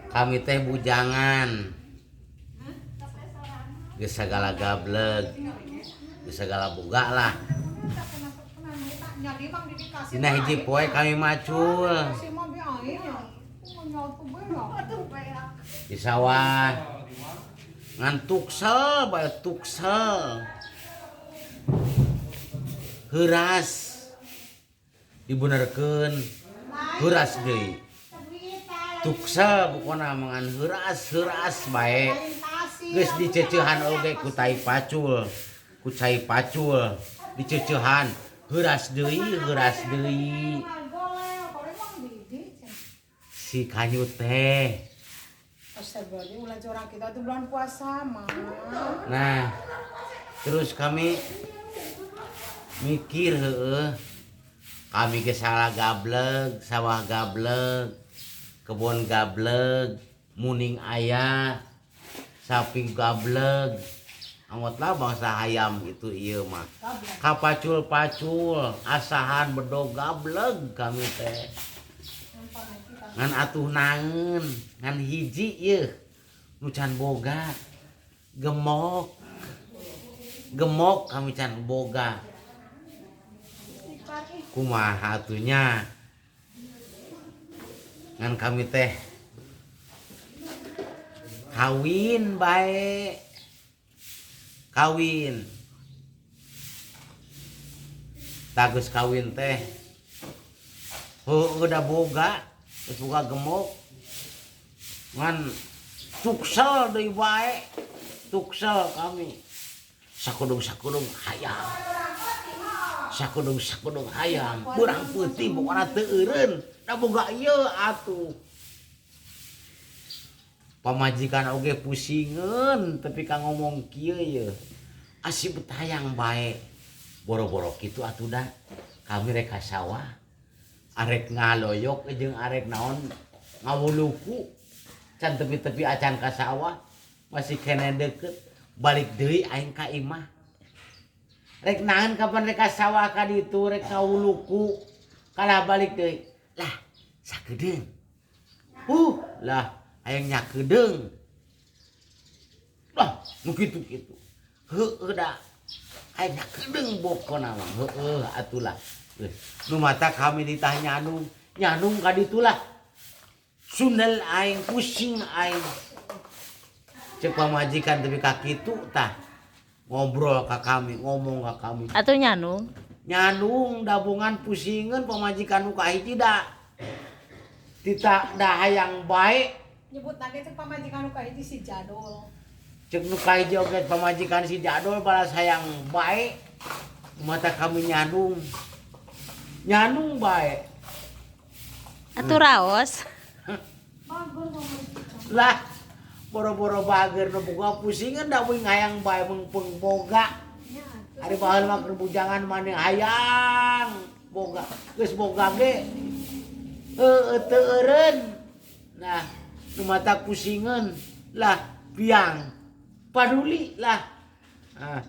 Kami teh bujangan. Geus sagala gableg. Geus sagala boga lah. Dina hiji poe kami macul di sawah. Ngan tuksel bae tuksel. Heuras dibenerkeun heuras deui. Tuksel pokona mah ngan heuras heuras bae. Geus diceceuhan oge ku tai pacul, ku cai pacul diceceuhan heuras deui heuras deui. Si kanyut teh. Nah, terus kami mikir heueuh. Kami ge salah gableg, sawah gableg, kebon gableg, muning aya, sapi gableg. Angotlah bangsa hayam itu ieu mah. Kapacul-pacul, asahan bedog gableg kami teh. Ngan atuh naeun, ngan hiji yeuh nu can boga. Gemok. Gemok kami can boga. Kumaha atuh nya. Ngan kami teh kawin bae. Kawin. Tah geus kawin teh heueuh da boga, geus boga gemok. Ngan tuksel deui bae. Tuksel kami. Sakudung-sakudung hayam. Sakudung-sakudung hayam. Beurang peuting pokona teu eureun. Da boga ieu atuh. Pamajikan oge pusingeun tepi ka ngomong kieu yeuh. Asib hayang bae. Boro-boro kitu atuh da. Kami rek ka sawah. Arek ngaloyok jeung arek naon ngawuluku. Can tepi-tepi acan ka sawah. Masih keneh deukeut. Balik deui aing ka imah. Rek naon kapan rek ka sawah ka ditu rek ngawuluku. Kalah balik deui. Lah, sakedeung. Lah hayang nyakedeung. Lah, nu kitu-kitu. Heueuh da. Hayang nyakedeung bokona mah. Heueuh atulah. Nu mata kami ditah nyanung, nyanung ka ditu lah. Sundel aing, pusing aing. Cek pamajikan tepi ka kitu tah. Ngobrol ka kami, ngomong ka kami. Atuh nyanung. Nyanung dabungan pusingeun pamajikan nu kahiji da. Tita da hayang bae. Nyebut nage cek pamajikan nu kahiji si Jadol. Cek nu kahiji oge pamajikan si Jadol balas hayang bae. Mata kami nyanung. Nyanung bae. Atuh raos. Lah boro-boro bager nu boga pusingan da we hayang bae meungpeung boga. Ari baheula mah keur bujangan maneh hayang boga. Geus boga ge heueuh teu eureun. Nah, nu mata pusingan lah piang. Paduli lah. Ah,